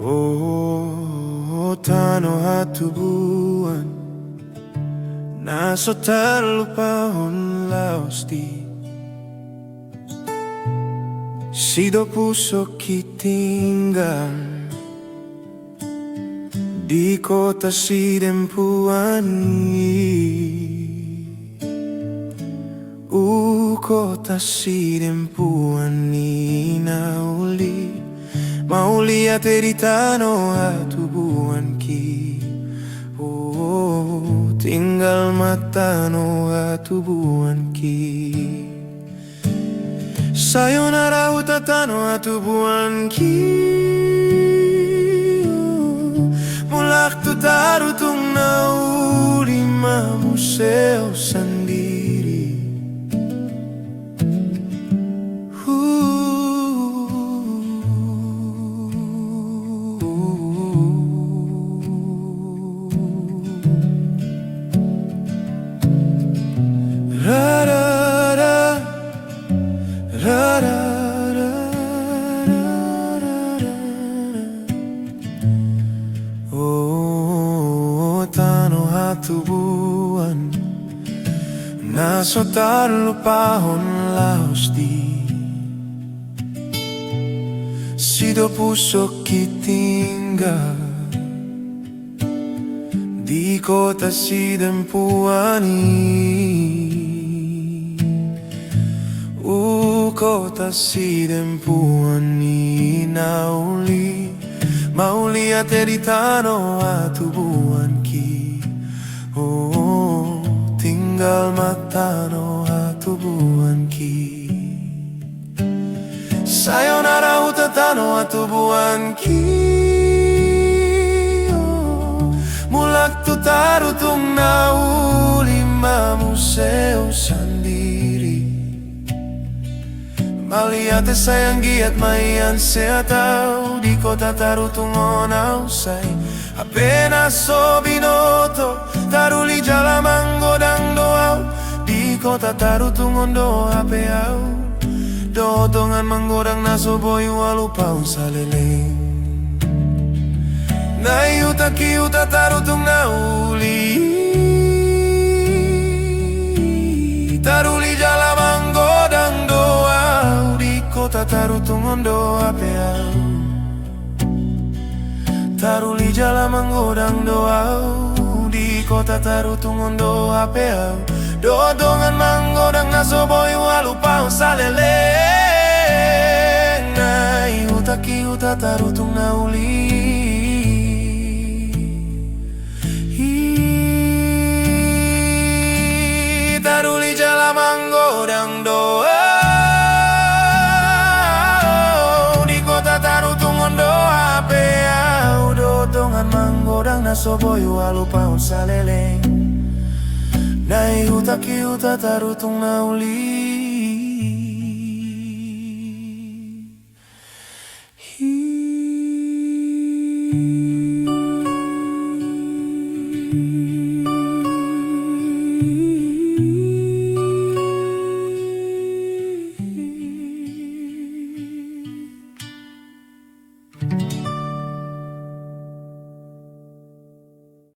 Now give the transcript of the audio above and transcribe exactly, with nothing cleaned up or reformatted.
O tano hatubuan, na so tarlupahon laos di, sidopu so tinggal di kota sidempuan i. O kota sidempuan i na uli, mauliate di tano hatubuanki. O tinggal ma tano hatubuanki. Sayonara huta tano hatubuanki. Mulak tu Tarutung na uli ma muse au sandiri. O tano hatubuan, na so tarlupahon laos di, sidopu so tinggal di kota sidempuan i. O kota sidempuan i na uli, mauliate di tano hatubuanki. O tinggal ma tano hatubuanki. Sayonara huta tano hatubuanki. O mulak tu Tarutung na uli ma muse au sandiri. Mauliate sai anggiat ma i, an seat au di kota Tarutung on au sai. Hape na so binoto, taruli jala manggodang do au, di kota Tarutung on do hape au, dohot dongan manggodang na so boi hualupahon saleleng. Nai hutangki huta Tarutung na uli, taruli jala manggodang do au, di kota Tarutung on do hape au. Taruli jala manggodang do au, di kota Tarutung on do hape au, dohot dongan manggodang na so boi hualupahon saleleng. Nai hutangki huta Tarutung na uli, i taruli jala manggodang do au, di kota Tarutung on do hape au, dohot dongan manggodang na so boi hualupahon saleleng. Nai hutangki huta Tarutung na uli, i